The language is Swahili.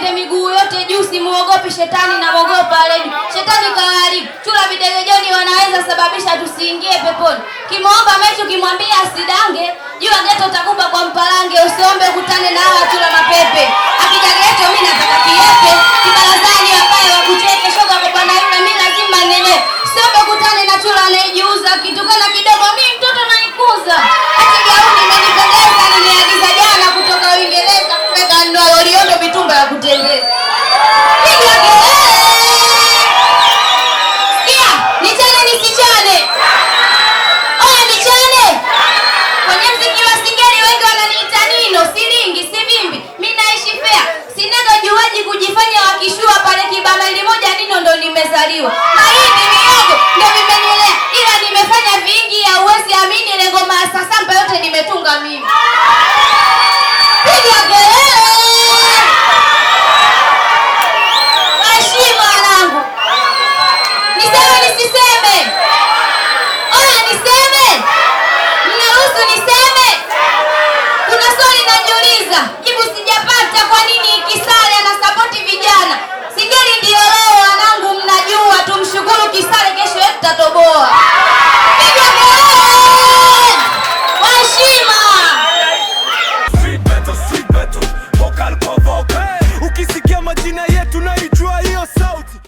mende miguu yote juu, simuogopi shetani na mogopa aleju. Shetani kawaharibu chula videgejoni, wanaweza sababisha tusiingie peponi. Kimwomba mechi ukimwambia asidange, jua geto takupa kwa mpalange. Usiombe ukutane na hawa chula mapepe. Akija geto mimi nataka kiepe, kibarazani wakae wakucheke, shoga kwa bwana yule mimi lazima nene. Usiombe ukutane na chula anayejiuza, kitukana kidogo mimi mtoto naikuza. Ati gauni imenipendeza, nimeagiza jana kutoka Uingereza, kumbe kanunua loriondo mitumba ya kutembea. Piga kelele! Sikia, nichane nisichane? Oya, nichane? Kwenye mziki wa singeli wengi wananiita Nino, silingi, sivimbi, mi naishi fea. Sinaga juaji kujifanya wakishua pale kibamaili moja Nino ndo nimezaliwa. Mahindi miogo ndo vimenilea, ila nimefanya vingi ya uwezi amini, ile ngoma ya sasampa yote nimetunga mimi.